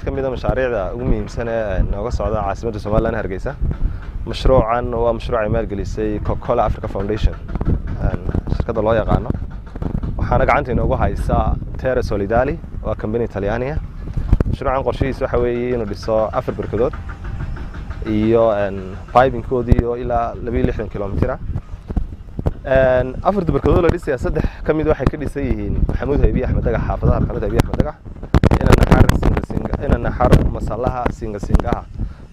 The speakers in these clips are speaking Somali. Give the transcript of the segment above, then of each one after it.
Ka mid a mashaariicda ugu muhiimsan ee nooga socda caasimadda Somaliland, Hargeysa. Mashruucan waa mashruuc ay maalgelisay Coca-Cola Africa Foundation, shirkadda loo yaqaano, waxaana gacanta inoogu haysa Terre Solidali, waa company Talyaaniya. Mashruucan qorshihiisa waxa weeye inuu dhiso afar barkadood iyo pipingkoodii oo ilaa 62 kilomitira. Afarta barkadood la dhisaya, saddex ka mid waxay ka dhisan yihiin Maxamuud Haybiye, Axmed Dagax, xaafadaha Maxamuud Haybiye, Axmed Dagax, ina Naxar, Singa Singa, ina Naxar, Masalaha, Singa Singaha.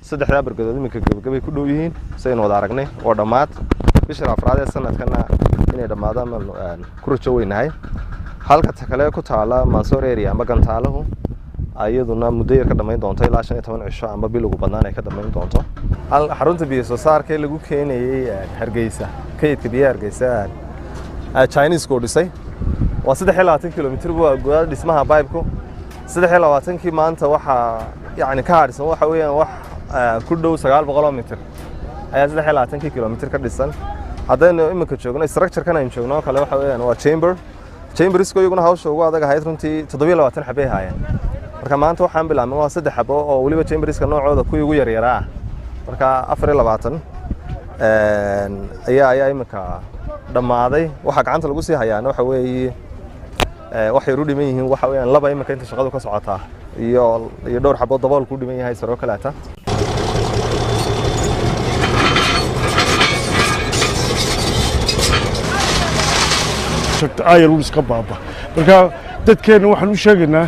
Saddexdaa barkadood iminka gabagabay ku dhow yihiin, saynu wada aragnay, oo dhammaad bisha afraad ee sanadkana inay dhammaadaan baan ku rajo weynahay. Halka ta kale ku taala Mansoor area amba Gantaalahu, iyaduna muddo yar ka dhamayn doonto, ilaa 15 cisho amba bil ugu badnaan ay ka dhamayn doonto. Xarunta biyo soo saarka ee lagu keenayey Hargeysa, kaydka biyaha Hargeysa Chinese oo dhisay, waa 23 kilomitir buu gudaha dhismaha pipe-ku. 23-kii maanta waxaa yacni ka hadhsan waxa weeyaan wax ku dhow 900 mitir ayaa 23-kii kilomitir ka dhisan. Haddaynu iminka joogno structure-kan aynu joogno oo kale, waxa weeyaan waa chamber. Chambersko iyaguna hawsha ugu adag ahayd runtii, 27 xabay haayeen. Marka maanta waxaan bilaabnay waa saddex xabo oo weliba chamberska noocooda kuwii ugu yaryaraa ah. Marka 24 ayaa iminka dhammaaday. Waxaa gacanta lagu sii hayaana waxa weeye waxay u dhiman yihiin waxa weeyaan laba iminka inta shaqadu ka socotaa iyo dhowr xabo dabool ku dhiman yahay saroo kaleeta. Ayar uu iska baaba. Marka dadkeenna waxaan u sheegaynaa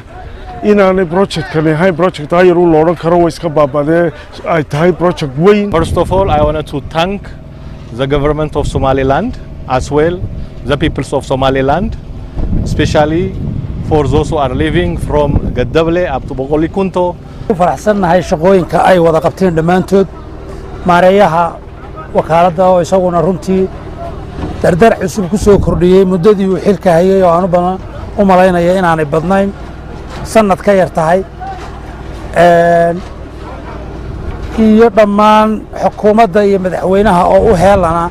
inaanay projectkani ahayn project ayar uu loodhan karo way iska baabadee, ay tahay project weyn. First of all, I wanted to thank the government of Somaliland as well the peoples of Somaliland, especially for those who are living from Gadable up to Bokoli Kunto. Ku faraxsannahay shaqooyinka ay wada qabteen dhammaantood, maareeyaha wakaaladda oo isaguna runtii dardar cusub ku soo kordhiyey muddadii uu xilka hayey, oo aanu badan u malaynaya inaanay badnayn, sannad ka yar tahay, iyo dhammaan xukuumadda iyo madaxweynaha oo u heelana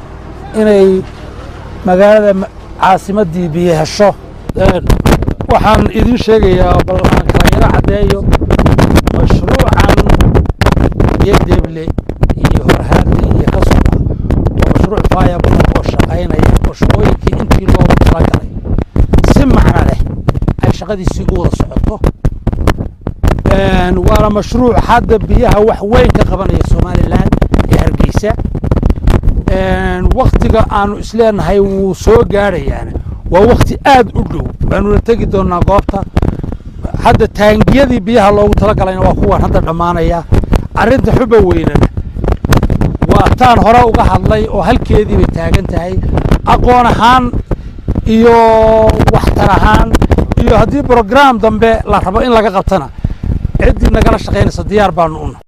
inay magaalada caasimaddii biyo hesho. Waxaan idin sheegayaa, bal aan kala yaro caddeeyo, mashruucan Geedeeble iyo Horhaadle iyo ka socda waa mashruuc viable oo shaqaynaya, oo shaqooyinkii intii loogu talagalay si macno leh ay shaqadiisii u wada socoto. Waana mashruuc hadda biyaha wax weyn ka qabanaya Somaliland ee Hargeysa. Waktiga aanu isleenahay wuu soo gaadhayaana waa wakti aad u dhow, waanuna tegi doonaa goobta. Hadda taangiyadii biyaha loogu talagalayna waa kuwan hadda dhammaanaya. Arrinta Xuba Weynana waa taan hore uga hadlay oo halkeedii bay taagan tahay, aqoon ahaan iyo waxtar ahaan, iyo haddii program dambe la rabo in laga qabtana ciddii nagala shaqaynaysa diyaar baanu una.